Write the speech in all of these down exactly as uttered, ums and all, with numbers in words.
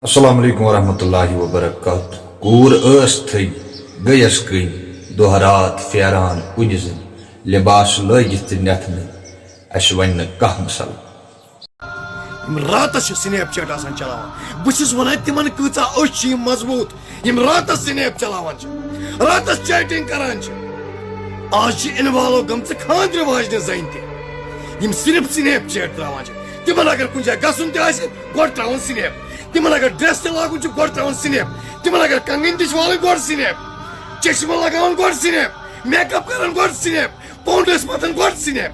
السلام علیکم ورحمۃ اللہ وبرکاتہ۔ کوٗر ٲس تھٔج، گٔیَس کٔنۍ، دۄہ راتھ پھیران کُنہِ زٔنۍ، لباس لٲگِتھ تہِ نٮ۪تھ نہٕ، اَسہِ وَنہِ نہٕ کانٛہہ مسلہٕ۔ یِم راتس چھِ سنیپ چیٹ آسان چلاوان۔ بہٕ چھُس وَنان، تِمن کۭژاہ أچھ چھِ یِم مضبوٗط، یِم راتس سنیپ چلاوان چھِ، راتس چیٹنگ کران چھِ۔ آز چھِ انوالو گٔمژٕ خانٛدرِ واجنہِ زنہِ تہِ، یِم صرف سنیپ چیٹ تراوان چھِ۔ تِمن اگر کُنہِ جایہِ گژھُن تہِ آسہِ، گۄڈٕ تراوان سنیپ۔ تِمن اگر ڈریس تہِ لاگُن چھُ، گۄڈٕ تراوان سنیپ۔ تِمن اگر کنگن تہِ چھِ والٕنۍ، گۄڈٕ سنیپ۔ چشمہٕ لگاوان، گۄڈٕ سنیپ۔ میک اپ کران، گۄڈٕ سنیپ۔ پونڈس متھان، گۄڈٕ سنیپ۔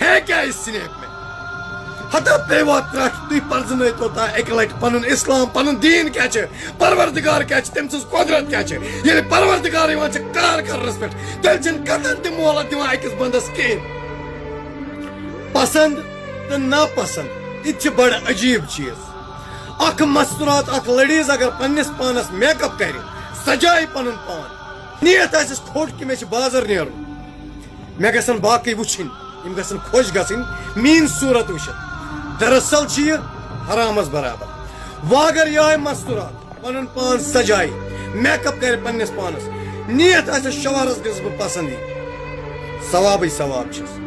ہے کیٛاہ یہِ سنیپ مےٚ؟ ہتا پیوا ترٛٹھ، تُہۍ پرزنٲیتو تا اکہِ لٹہِ پنُن اسلام، پنُن دیٖن کیٛاہ چھِ، پروردگار کیٛاہ چھِ، تٔمۍ سٕنٛز قۄدرت کیٛاہ چھِ۔ ییٚلہِ پروردگار یِوان چھِ کار کرنس پٮ۪ٹھ، تیٚلہِ چھِنہٕ کتن تہِ مۄہلت دِوان أکِس بندس کِہیٖنۍ۔ پسند تہٕ ناپسند، یہِ تہِ چھِ بڑٕ عجیٖب چیٖز۔ اکھ مستورات، اکھ لیڈیز اگر پننِس پانس میک اپ کرِ، سجایہِ پنُن پان، نیت آسٮ۪س کھوٚٹ کہِ مےٚ چھِ بازر نیرُن، مےٚ گژھن باقٕے وٕچھِنۍ، یِم گژھن خۄش گژھٕنۍ میٲنۍ صوٗرت وٕچھِتھ۔ دراصل چھِ یہِ حرامس برابر۔ وۄنۍ اگر یِہوٚے مستورات پنُن پان سجایہِ، میک اپ کرِ پننِس پانس، نیت آسٮ۪س شوہرس گٔژھٕس بہٕ پسند یِنۍ، ثوابٕے ثواب چھِس۔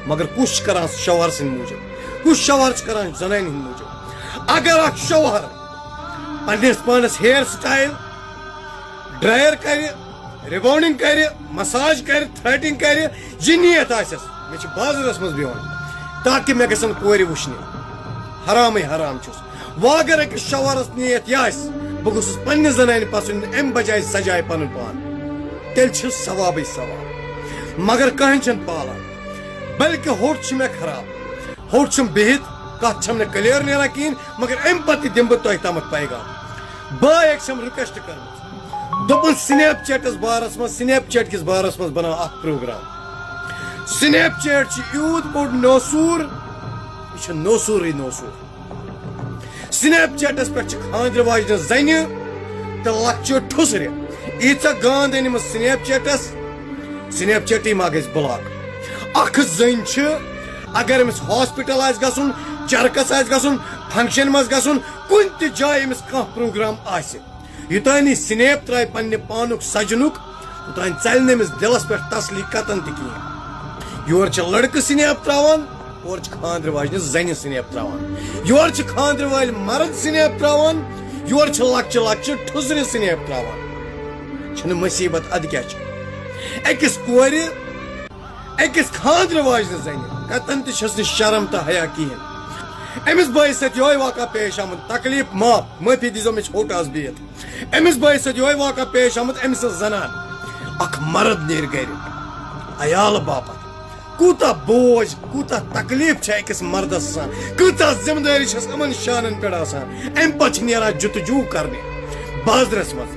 مگر کُس چھُ کران شوہر سٕنٛدِ موٗجوٗب؟ کُس شوہر چھُ کران زنانہِ ہٕنٛدِ موٗجوٗب؟ اگر اکھ شوہر پننِس پانس ہیئر سٹایل، ڈرائر کرِ، ریباؤنڈنگ کرِ، مساج کرِ، تھریڈنگ کرِ، یہِ نیت آسٮ۪س، مےٚ چھِ بازرس منٛز بِہُن تاکہِ مےٚ گژھن کورِ وٕچھنہِ، حرامٕے حرام چھُس۔ وۄنۍ اگر أکِس شوہرس نیت یہِ آسہِ، بہٕ گوٚژھُس پننہِ زنانہِ پسند یُن، امہِ بجایہِ سجایہِ پنُن پان، تیٚلہِ چھُ ثوابٕے ثواب۔ مگر کٕہٕنۍ چھُنہٕ پالان، بلکہِ ہوٚٹ چھُ مےٚ خراب، ہوٚٹ چھُم بِہِتھ، کتھ چھم نہٕ کلیئر نیران کِہیٖنۍ، مگر امہِ پتہٕ تہِ دِمہٕ بہٕ تۄہہِ تامتھ پیغام۔ بٲے أکۍ چھم ریکویسٹ کٔرمٕژ، دوٚپُن سنیپ چیٹس بارس منٛز، سنیپ چیٹ کِس بارس منٛز بناو اکھ پروگرام۔ سنیپ چیٹ چھُ یوٗت بوٚڑ نوسوٗر، یہِ چھُ نوسوٗرٕے نوسوٗر۔ سنیپ چیٹس پٮ۪ٹھ چھِ خانٛدرِ واجنہِ زنہِ تہٕ لۄکچہِ ٹھُسرِ۔ ییٖژاہ گانٛد أنۍ أمِس سنیپ چیٹس، سنیپ چیٹٕے ما گژھِ بلاک؟ اکھ زٔنۍ چھِ، اگر أمِس ہاسپٹل آسہِ گژھُن، چرکس آسہِ گژھُن، فنکشن منٛز گژھُن، کُنہِ تہِ جایہِ أمِس کانٛہہ پروگرام آسہِ، یوٚتام یہِ سنیپ ترٛایہِ پننہِ پانُک سجنُک، توٚتام ژلہِ نہٕ أمِس دِلس پٮ۪ٹھ تسلی قطعاً تہِ کِہیٖنۍ۔ یورٕ چھِ لڑکہٕ سنیپ ترٛاوان، اورٕ چھِ خانٛدرِ واجنہِ زنہِ سنیپ ترٛاوان، یورٕ چھِ خانٛدرِ وٲلۍ مرد سنیپ ترٛاوان، یورٕ چھِ لۄکچہِ لۄکچہِ ٹھُسرِ سنیپ ترٛاوان۔ چھِنہٕ مصیبت ادٕ کیٛاہ چھِ؟ أکِس کورِ، أکِس خانٛدرِ واجنہِ زنہِ قطعاً تہِ چھَس نہٕ شرم تہٕ حیا کِہیٖنۍ۔ أمِس بٲیِس سۭتۍ یِہوٚے واقعہ پیش آمُت، تکلیٖف معاف، معٲفی دیٖزیو، مےٚ چھِ ہوٚٹ آز بِہِتھ۔ أمِس بٲیِس سۭتۍ یِہوٚے واقعہ پیش آمُت، أمۍ سٕنٛز زنان، اکھ مرد نیرِ گرِ عیالہٕ باپتھ۔ کوٗتاہ بوج، کوٗتاہ تکلیٖف چھِ أکِس مردس آسان، کۭژاہ ذمہٕ دٲری چھَس یِمن شانن پٮ۪ٹھ آسان۔ اَمہِ پتہٕ چھِ نیران جُتہٕ جوٗ کرنہِ بازرس منٛز،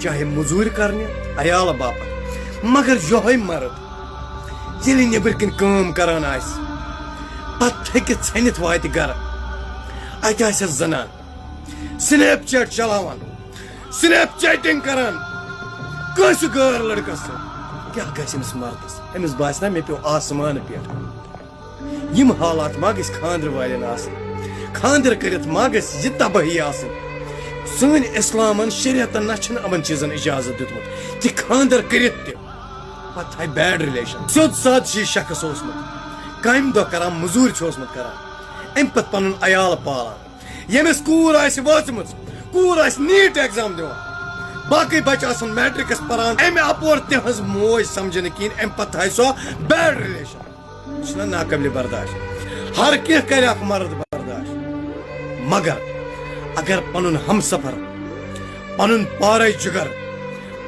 چاہے مٔزوٗرۍ کرنہِ عیالہٕ باپتھ، مگر یِہوٚے مرد ییٚلہِ نیٚبٕرۍ کِنۍ کٲم کران آسہِ، پتہٕ تھٔکِتھ ژھٔنِتھ واتہِ گرٕ، اَتہِ آسٮ۪س زنان سنیپ چیٹ چلاوان، سنیپ چیٹنگ کران کٲنٛسہِ غٲر لڑکس سۭتۍ۔ کیٛاہ گژھِ أمِس مردس؟ أمِس باسہِ نا مےٚ پیوٚو آسمان پٮ۪ٹھ؟ یِم حالات ما گٔژھۍ خانٛدرٕ والٮ۪ن آسٕنۍ؟ خانٛدر کٔرِتھ ما گٔژھ یہِ تبٲہی آسٕنۍ؟ سٲنۍ اسلامن، شریعتن نہ چھُنہٕ یِمن چیٖزن اجازت دیُتمُت کہِ خانٛدر کٔرِتھ تہِ پتہٕ تھایہِ بیڈ ریلیشن۔ سیوٚد سادٕ چھُ یہِ شخص اوسمُت، کامہِ دۄہ کران، مٔزوٗرۍ چھُ اوسمُت کران، امہِ پتہٕ پنُن عیال پالان۔ ییٚمِس کوٗر آسہِ وٲژمٕژ، کوٗر آسہِ نیٖٹ ایگزام دِوان، باقٕے بچہِ آسن میٹرکس پران، امہِ اپور تِہنٛز موج سمجھِ نہٕ کِہیٖنۍ، امہِ پتہٕ تھایہِ سۄ بیڈ ریلیشن۔ یہِ چھُنہ ناقٲبلِ برداشت؟ ہر کینٛہہ کرِ اکھ مرد برداشت، مگر اگر پنُن ہمسفر، پنُن پارے جگر،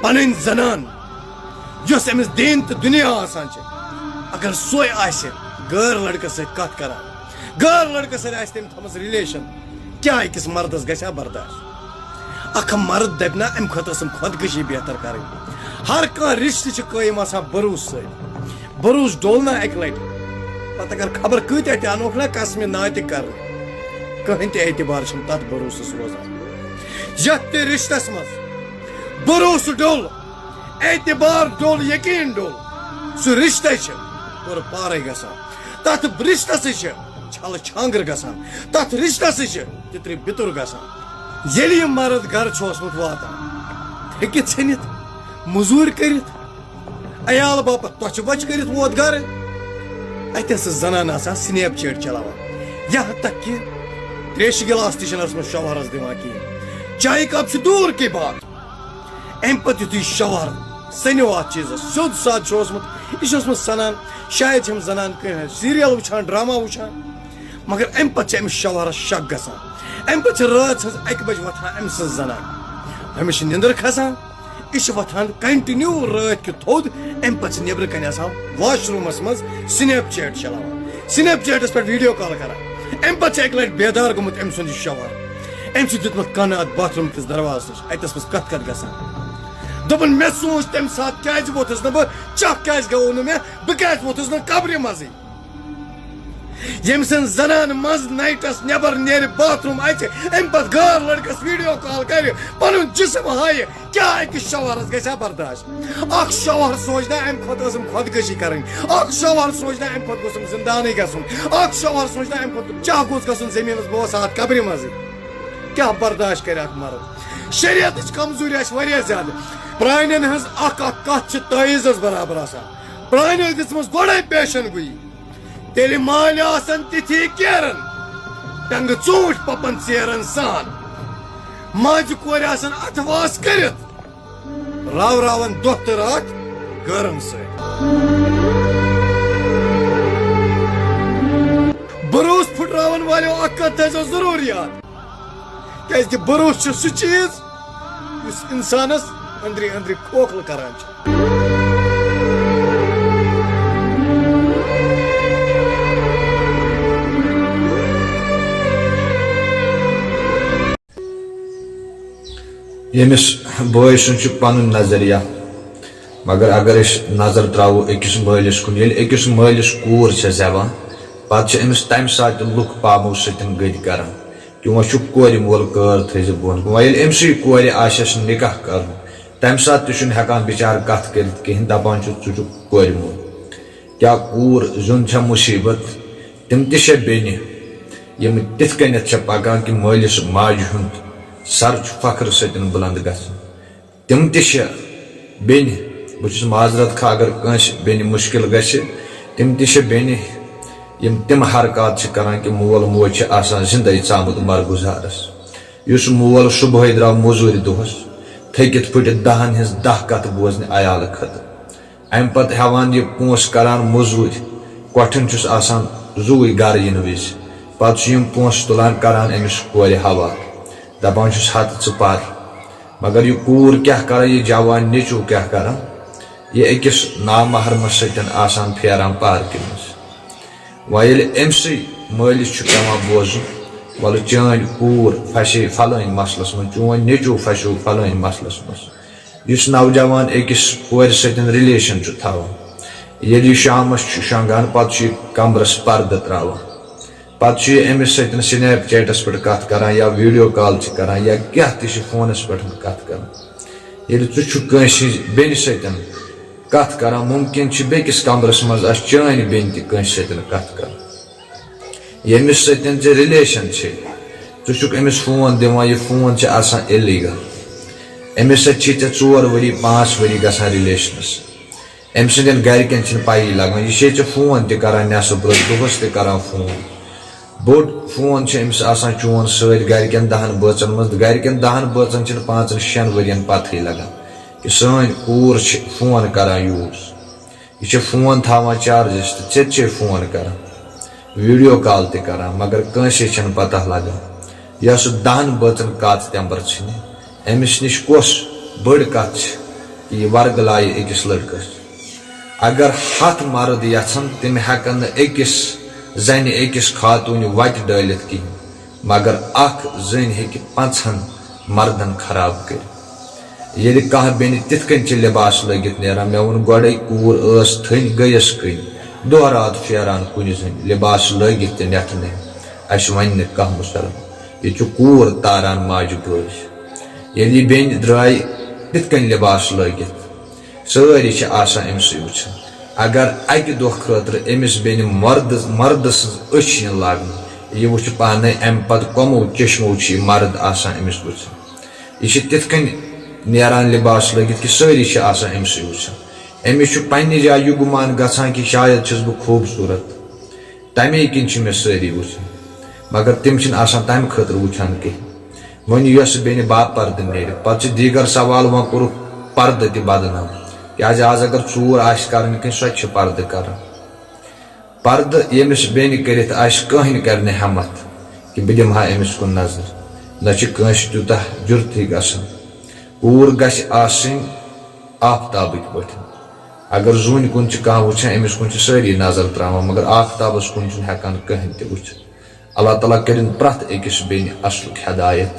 پنٕنۍ زنان، یۄس أمِس دیٖن تہٕ دُنیا آسان چھِ، اگر سۄے آسہِ غٲر لڑکس سۭتۍ کتھ کران، غٲر لڑکس سۭتۍ آسہِ تٔمۍ تھٲومٕژ ریلیشن، کیٛاہ أکِس مردس گژھِ ہا برداشت؟ اکھ مرد دپہِ نا، امہِ خٲطرٕ ٲسٕم خودکشی بہتر کرٕنۍ۔ ہر کانٛہہ رشتہٕ چھِ قٲیِم آسان بروسہٕ سۭتۍ۔ بروسہٕ ڈوٚل نا اکہِ لٹہِ، پتہٕ اگر خبر کۭتیاہ تہِ انوکھ نا قسمہِ ناتہِ کرنہِ، کٕہٕنۍ تہِ اعتبار چھُنہٕ تتھ بروسس روزان۔ یتھ تہِ رشتس منٛز بروسہٕ ڈوٚل، اعتبار ڈوٚل، یقین ڈوٚل، سُہ رشتے چھُ پورٕ پارے گژھان۔ تتھ رشتسٕے چھِ چھلہٕ چھانگٕر گژھان، تتھ رشتسٕے چھِ تِترِ بِتُر گژھان۔ ییٚلہِ یہِ مرد گرٕ چھُ اوسمُت واتان، ہیٚکہِ ژھٔنِتھ، مٔزوٗرۍ کٔرِتھ، عیال باپتھ تۄچھِ بۄچھِ کٔرِتھ ووت گرٕ، اَتہِ ٲس سۄ زنان آسان سنیپ چیٹ چلاوان۔ یہاں تک کہ تریشہِ گلاس تہِ چھِنہٕ ٲسمٕژ شوہرس دِوان کِہیٖنۍ۔ چایہِ کپ چھُ دوٗر کی بات۔ اَمہِ پتہٕ یُتھُے شوہر سَنیو اَتھ چیٖزس سیوٚد سادٕ چھُ اوسمُت، یہِ چھُ اوسمُت سَنان، شاید چھِ یِم زنان کینٛہہ سیٖریل وٕچھان، ڈراما وٕچھان، مگر اَمہِ پتہٕ چھِ أمِس شوہرس شک گژھان۔ اَمہِ پتہٕ چھِ رٲژ ہٕنٛز اَکہِ بجہِ وۄتھان أمۍ سٕنٛز زنان۔ أمِس چھِ نِندٕر کھسان، یہِ چھِ وۄتھان کنٹِنیو رٲتۍ کیُتھ تھوٚد، اَمہِ پتہٕ چھِ نیٚبرٕ کنہِ آسان واش روٗمس منٛز سنیپ چیٹ چلاوان۔ سنیپ چیٹس پٮ۪ٹھ ویڈیو کال کران۔ اَمہِ پتہٕ چھِ اَکہِ لٹہِ بیدار گوٚمُت أمۍ سُنٛد یہِ شوہر۔ أمۍ چھِ دیُتمُت کنہٕ اَتھ باتھ روٗم کِس دروازس نِش، اَتہِ ٲس کانٛہہ کتھ گژھان۔ دوٚپُن، مےٚ سوٗنٛچ تَمہِ ساتہٕ، کیٛازِ ووٚتھُس نہٕ بہٕ؟ چکھ کیٛازِ گوٚو نہٕ مےٚ؟ بہٕ کیٛازِ ووٚتھُس نہٕ قبرِ منٛزٕے؟ ییٚمۍ سٕنٛز زنان منٛز نایٹس نٮ۪بر نیرِ باتھ روٗم اژِ، اَمہِ پتہٕ غٲر لڑکس ویڈیو کال کرِ، پنُن جسم ہایہِ، کیٛاہ أکِس شوہرس گژھِ ہا برداشت؟ اکھ شوہر سوچہِ نا اَمہِ کھۄتہٕ ٲسٕم خۄدکشی کرٕنۍ، اکھ شوہر سوچہِ نا اَمہِ کھۄتہٕ گوٚژھُم زندانٕے گژھُن، اکھ شوہر سوچہِ نا اَمہِ کھۄتہٕ کیٛاہ گوٚژھ گژھُن زٔمیٖنس، بہٕ اوسہٕ ہا اَتھ قبرِ منٛزٕے۔ کیٛاہ برداشت کرِ اکھ مرد؟ شریعتٕچ کمزوری آسہِ واریاہ زیادٕ۔ پرانٮ۪ن ہٕنٛز اکھ اکھ کتھ چھِ تٲویٖزس برابر آسان۔ پرانیو دِژمٕژ گۄڈے پیشن گویی۔ تیٚلہِ مالہِ آسن تِتھی کیرن، ٹنگہٕ ژوٗنٹھۍ پپن ژیرن سان۔ ماجہِ کورِ آسن اتھٕ واس کٔرِتھ، راوراون دۄہ تہٕ راتھ گٲرن سۭتۍ۔ بروسہٕ پھُٹراون والیو اکھ کتھ تھٲیزیو ضروٗر یاد، کیازِ کہِ بروسہٕ چھُ سُہ چیٖز یُس انسانس أندرِ أندرِ کھوکھلہٕ کران چھُ۔ ییٚمِس بٲے سُنٛد چھُ پنُن نظریہ، مگر اگر أسۍ نظر تراوو أکِس مٲلِس کُن، ییٚلہِ أکِس مٲلِس کوٗر چھےٚ زٮ۪وان، پتہٕ چھِ أمِس تمہِ ساتہٕ تہِ لُکھ پامو سۭتۍ گٔدۍ کران۔ کہِ وۄنۍ چھُ کورِ مول کٲر تھٲیزِ بۄن۔ وۄنۍ ییٚلہِ أمۍ سٕے کورِ آسٮ۪س نکاح کرُن، تمہِ ساتہٕ تہِ چھُنہٕ ہٮ۪کان بِچارٕ کتھ کٔرِتھ کِہیٖنۍ، دپان چھُ، "ژٕ چھُکھ کورِ مول۔" کیٛاہ کوٗر زیُن چھےٚ مُصیٖبت؟ تِم تہِ چھےٚ بیٚنہِ، یِم تِتھ کٔنٮ۪تھ چھےٚ پکان کہِ مٲلِس ماجہِ ہُنٛد سر چھُ فخرٕ سۭتۍ بُلنٛد گژھان۔ تِم تہِ چھےٚ بیٚنہِ، بہٕ چھُس معذرت خواہ اگر کٲنٛسہِ بیٚنہِ مُشکِل گژھِ، تِم تہِ چھےٚ بیٚنہِ، یِم تِم حرکات چھِ کران کہِ مول موج چھِ آسان زِندَے ژامُت مرگُزارَس۔ یُس مول صُبحٲے درٛاو موٚزوٗرِ دۄہَس، تھٔکِتھ پھٕٹِتھ دَہَن ہِنٛز دَہ کَتھٕ بوزنہِ عیالہٕ خٲطرٕ۔ اَمہِ پتہٕ ہٮ۪وان یہِ پونٛسہٕ کران موٚزوٗرۍ، کۄٹھٮ۪ن چھُس آسان زُوٕے گرٕ یِنہٕ وِزِ۔ پتہٕ چھُ یِم پونٛسہٕ تُلان کران أمِس کورِ حوالہٕ، دپان چھُس، "ہتہٕ ژٕ پر۔" مگر یہِ کوٗر کیٛاہ کران، یہِ جوان نیٚچو کیٛاہ کران، یہِ أکِس نامحرمس سۭتۍ آسان پھیران پارکہِ منٛز۔ وۄنۍ ییٚلہِ أمۍ سٕے مٲلِس چھُ پٮ۪وان بوزُن، "وَلہٕ چٲنۍ کوٗر پھسے فلٲنۍ مسلس منٛز، چون نیٚچو پھسیو فلٲنۍ مسلس منٛز۔" یُس نوجوان أکِس کورِ سۭتۍ ریلیشن چھُ تھاوان، ییٚلہِ یہِ شامس چھُ شۄنٛگان، پتہٕ چھُ یہِ کمرس پردٕ تراوان، پتہٕ چھُ یہِ أمِس سۭتۍ سنیپ چیٹس پٮ۪ٹھ کتھ کران یا ویڈیو کال چھِ کران یا کیٛاہ تہِ چھِ فونس پٮ۪ٹھ کتھ کران۔ ییٚلہِ ژٕ چھُکھ کٲنٛسہِ ہٕنٛزِ بیٚنہِ سۭتۍ کتھ کران، ممکن چھُ بیٚکِس کمرس منٛز آسہِ چٲنۍ بیٚنہِ تہِ کٲنٛسہِ سۭتۍ کتھ کران۔ ییٚمِس سۭتۍ ژےٚ ریلیشن چھے، ژٕ چھُکھ أمِس فون دِوان، یہِ فون چھُ آسان اِلیٖگل۔ أمِس سۭتۍ چھی ژےٚ ژور ؤری، پانٛژھ ؤری گژھان ریلیشنس۔ أمۍ سٕنٛدٮ۪ن گرِکٮ۪ن چھِنہٕ پَیی لگان، یہِ چھے ژےٚ فون تہِ کران نٮ۪صٕب رٲژ، دۄہس تہِ کران فون۔ بوٚڑ فون چھُ أمِس آسان چون سۭتۍ گرِکٮ۪ن دَہَن بٲژَن منٛز، تہٕ گرِکٮ۪ن دَہَن بٲژَن چھِنہٕ پانٛژَن شٮ۪ن ؤرِین پَتہٕے لگان کہِ سٲنۍ کوٗر چھِ فون کران یوٗز۔ یہِ چھِ فون تھاوان چارجَس تہٕ ژےٚ تہِ چھے فون کران، ویڈیو کال تہِ کران، مگر کٲنٛسے چھَنہٕ پتہ لگان۔ یۄس دَہَن بٲژَن کَتھ تَمہِ پَتہٕ ژھٕنہِ، أمِس نِش کۄس بٔڑ کَتھ چھِ کہِ یہِ ورگلایہِ أکِس لڑکَس؟ اگر ہَتھ مرد یژھن، تِم ہٮ۪کن نہٕ أکِس زنہِ، أکِس خاتوٗنہِ وَتہِ ڈٲلِتھ کِہیٖنۍ، مگر اکھ زٔنۍ ہیٚکہِ پنٛژہن مردن خراب کٔرِتھ۔ ییٚلہِ کانٛہہ بیٚنہِ تِتھ کٔنۍ چھِ لباس لٲگِتھ نیران، مےٚ ووٚن گۄڈَے، کوٗر ٲس تھٔنۍ، گٔیَس کٔنۍ، دۄہ راتھ پھیران کُنہِ زٔنۍ، لباس لٲگِتھ تہِ نٮ۪تھ نہٕ۔ اَسہِ وَنہِ نہٕ کانٛہہ مُسلمان، ییٚتہِ چھُ کوٗر تاران ماجہِ بٲژ۔ ییٚلہِ یہِ بیٚنہِ درٛاے تِتھ کٔنۍ لباس لٲگِتھ، سٲری چھِ آسان أمۍ سٕے وٕچھان۔ اگر اَکہِ دۄہ خٲطرٕ أمِس بیٚنہِ مردٕ، مردٕ سٕنٛز أچھ یِن لاگنہٕ، یہِ وٕچھِ پانے، امہِ پتہٕ کمو چشمو چھُ یہِ مرد آسان أمِس وٕچھان۔ یہِ چھِ تِتھ کٔنۍ نیران لباس لٲگِتھ کہِ سٲری چھِ آسان أمۍ سٕے وٕچھان۔ أمِس چھُ پننہِ جایہِ یہِ گُمان گژھان کہِ شاید چھُس بہٕ خوٗبصوٗرت، تمے کِنۍ چھِ مےٚ سٲری وٕچھان، مگر تِم چھِنہٕ آسان تمہِ خٲطرٕ وٕچھان کینٛہہ۔ وۄنۍ یۄس بیٚنہِ باپردٕ نیرِ، پتہٕ چھِ دیٖگر سوال، وۄنۍ کوٚرُکھ پردٕ تہِ بدنام، کیازِ آز اگر ژوٗر آسہِ کرٕنۍ کینٛہہ، سۄ تہِ چھِ پردٕ کران۔ پردٕ ییٚمِس بیٚنہِ کٔرِتھ آسہِ، کٕہٕنۍ کرِ نہٕ ہٮ۪متھ کہِ بہٕ دِمہٕ ہا أمِس کُن نظر، نہ چھِ کٲنٛسہِ تیوٗتاہ جُرتھٕے گژھان۔ کوٗر گژھِ آسٕنۍ آفتابٕکۍ پٲٹھۍ۔ اگر زوٗنہِ کُن چھِ کانٛہہ وٕچھان، أمِس کُن چھِ سٲری نظر تراوان، مگر آفتابس کُن چھُنہٕ ہٮ۪کان کٕہٕنۍ تہِ وٕچھِتھ۔ اللہ تعالیٰ کٔرِن پرٛٮ۪تھ أکِس بیٚنہِ اصلُک ہدایت۔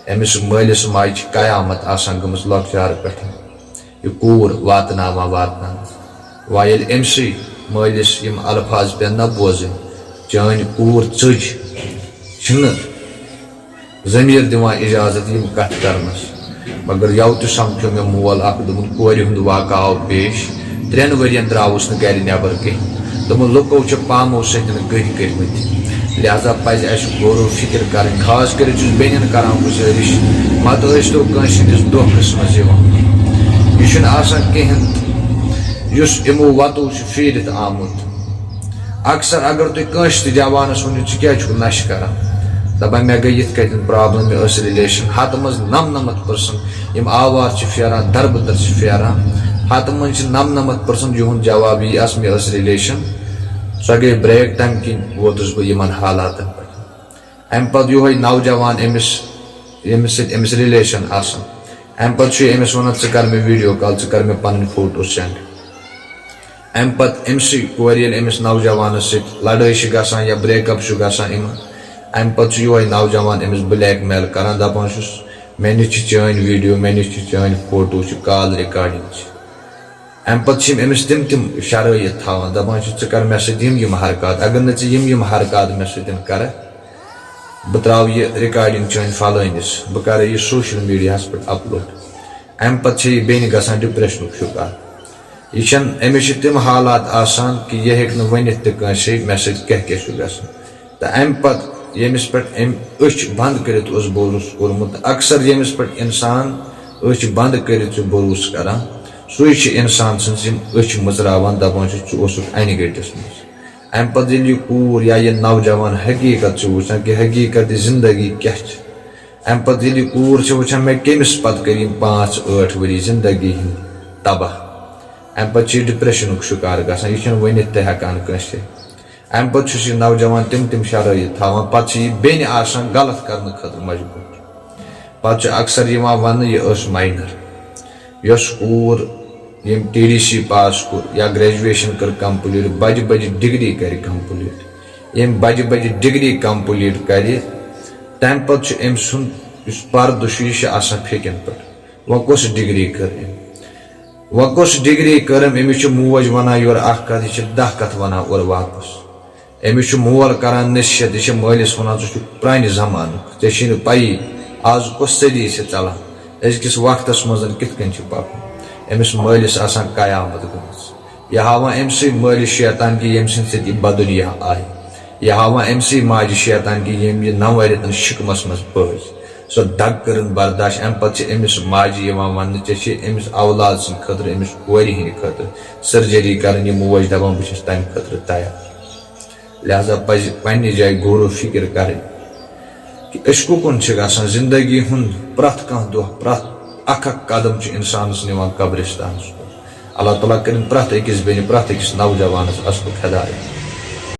أمِس مٲلِس ماجہِ چھِ قیامت آسان گٔمٕژ لۄکچارٕ پٮ۪ٹھ۔ یہِ کوٗر واتناوان واتناوان۔ وۄنۍ ییٚلہِ أمۍ سٕے مٲلِس یِم الفاظ پیٚن نہ بوزٕنۍ، "چٲنۍ کوٗر ژٔج"، چھِنہٕ ضمیٖر دِوان اجازت یِم کتھٕ کرنس۔ مگر یَوٕ تہِ سمکھیو مےٚ مول اکھ، دوٚپُن، کورِ ہُنٛد واقعہٕ آو پیش، ترٛٮ۪ن ؤرین درٛاوُس نہٕ گرِ نٮ۪بر کِہیٖنۍ۔ دوٚپُن، لُکو چھِ پامو سۭتۍ گٔہۍ کٔرمٕتۍ، لہذا پزِ اَسہِ غور و فکر کرٕنۍ۔ خاص کٔرِتھ چھُس بیٚنٮ۪ن کران گُزٲرِش، مت ٲسۍتو کٲنٛسہِ ہٕنٛدِس دھوکس منٛز یِوان۔ یہِ چھُنہٕ آسان کِہیٖنۍ، یُس یِمو وتو چھُ پھیٖرِتھ آمُت۔ اکثر اگر تُہۍ کٲنٛسہِ تہِ جوانس ؤنِو، "ژٕ کیٛازِ چھُکھ نشہٕ کران؟" دپان، "مےٚ گٔے یِتھ کٲٹھۍ problem، مےٚ ٲس relation۔" ہتہٕ منٛز نمنمتھ percent یِم آوارٕ چھِ پھیران، دربٕدر چھِ پھیران، ہتہٕ منٛز چھِ نمنمتھ percent یِہُنٛد جواب یی، "اَس مےٚ ٲس relation، سۄ گٔے break، تمہِ کِنۍ ووتُس بہٕ یِمن حالاتن پٮ۪ٹھ۔" امہِ پتہٕ یِہوٚے نوجوان أمِس، ییٚمِس سۭتۍ أمِس relation آسان، امہِ پتہٕ چھُ یہِ أمِس ونان، "ژٕ کر مےٚ video call، ژٕ کر مےٚ پنٕنۍ photo send۔" امہِ پتہٕ أمۍ سٕے کورِ ییٚلہِ أمِس نوجوانس سۭتۍ لڑٲے چھِ گژھان یا break up چھُ گژھان یِمن، امہِ پتہٕ چھُ یِہوٚے نوجوان أمِس blackmail کران، دپان چھُس، "مےٚ نِش چھِ چٲنۍ video، مےٚ نِش چھِ چٲنۍ photo، چھِ call recording چھِ۔" امہِ پتہٕ چھِ یِم أمِس تِم تِم شرٲیط تھاوان، دپان چھِ، "ژٕ کر مےٚ سۭتۍ یِم یِم حرکات، اگر نہٕ ژٕ یِم یِم حرکات مےٚ سۭتۍ کرکھ، بہٕ ترٛاوٕ یہِ recording چٲنۍ فلٲنِس، بہٕ کرٕ یہِ social media ہس پٮ۪ٹھ upload۔" امہِ پتہٕ چھِ یہِ بیٚنہِ گژھان depression ُک شکار۔ یہِ چھَنہٕ، أمِس چھِ تِم حالات آسان کہِ یہِ ہیٚکہِ نہٕ ؤنِتھ تہِ کٲنٛسے مےٚ سۭتۍ کیٛاہ کیٛاہ چھُ گژھان۔ تہٕ امہِ پتہٕ ییٚمِس پٮ۪ٹھ أمۍ أچھ بنٛد کٔرِتھ اوس بھروسہٕ کوٚرمُت، اکثر ییٚمِس پٮ۪ٹھ انسان أچھ بنٛد کٔرِتھ چھُ بھروسہٕ کران، سُے چھُ انسان سٕنٛز یِم أچھ مٕژراوان، دپان چھُ، "ژٕ اوسُکھ انہِ گٔٹِس منٛز۔" امہِ پتہٕ ییٚلہِ یہِ کوٗر یا یہِ نوجوان حقیٖقت چھُ وٕچھان کہِ حقیٖقت زندگی کیٛاہ چھِ، امہِ پتہٕ ییٚلہِ یہِ کوٗر چھِ وٕچھان، مےٚ کٔمِس پتہٕ کٔرۍ یِم پانٛژھ ٲٹھ ؤری زندگی ہٕنٛدۍ تباہ، امہِ پتہٕ چھُ یہِ depression ُک شکار گژھان، یہِ چھُنہٕ ؤنِتھ تہِ ہٮ۪کان کٲنٛسہِ۔ امہِ پتہٕ چھُس یہِ نوجوان تِم تِم شرٲیط تھاوان، پتہٕ چھِ یہِ بیٚنہِ آسان غلط کرنہٕ خٲطرٕ مجبوٗر۔ پتہٕ چھُ اکثر یِوان وننہٕ، یہِ ٲس minor۔ یۄس کوٗر ییٚمۍ TDC pass کوٚر یا graduation کٔر complete، بجہِ بجہِ degree کرِ complete، ییٚمۍ بجہِ بجہِ degree complete کرِ، تمہِ پتہٕ چھُ أمۍ سُنٛد یُس پردٕ چھُ، یہِ چھُ آسان فیٚکٮ۪ن پٮ۪ٹھ۔ وۄنۍ کۄس degree کٔر أمۍ؟ وۄنۍ کۄس degree کٔرٕم؟ أمِس چھِ موج ونان یورٕ اکھ کتھ، یہِ چھِ دَہ کتھ ونان اورٕ واپس۔ أمِس چھُ مول کران نصیحت، یہِ چھِ مٲلِس ونان، "ژٕ چھُکھ پرانہِ زمانُک، ژےٚ چھے نہٕ پَیی آز کۄس صدی چھِ ژلان، أزکِس وقتس منٛز کِتھ کٔنۍ چھُ پکُن۔" أمِس مٲلِس آسان قیامت گٔمٕژ۔ یہِ ہاوان أمۍ سٕے مٲلِس شیطان کہِ ییٚمہِ سٕنٛدِ سۭتۍ یہِ بدُنیا آیہِ۔ یہِ ہاوان أمۍ سٕے ماجہِ شیطان کہِ ییٚمۍ یہِ نَوَن رٮ۪تن شِکمس منٛز پٲج۔ سۄ دگ کٔرٕن برداش۔ اَمہِ پتہٕ چھِ أمِس ماجہِ یِوان وننہٕ، "ژےٚ چھے أمِس اولاد سٕنٛدِ خٲطرٕ، أمِس کورِ ہٕنٛدِ خٲطرٕ surgery کرٕنۍ۔" یہِ موج دپان، "بہٕ چھَس تَمہِ خٲطرٕ تیار۔" لہذا پزِ پننہِ جایہِ غور و فکر کرٕنۍ کہِ أسۍ کُکُن چھِ گژھان۔ زندگی ہُنٛد پرٛٮ۪تھ کانٛہہ دۄہ، پرٛٮ۪تھ اکھ اکھ قدم چھُ انسانس نِوان قبرستانس کُن۔ اللہ تعالیٰ کٔرِن پرٛٮ۪تھ أکِس بیٚنہِ، پرٛٮ۪تھ أکِس نوجوانس اصلُک ہدایت۔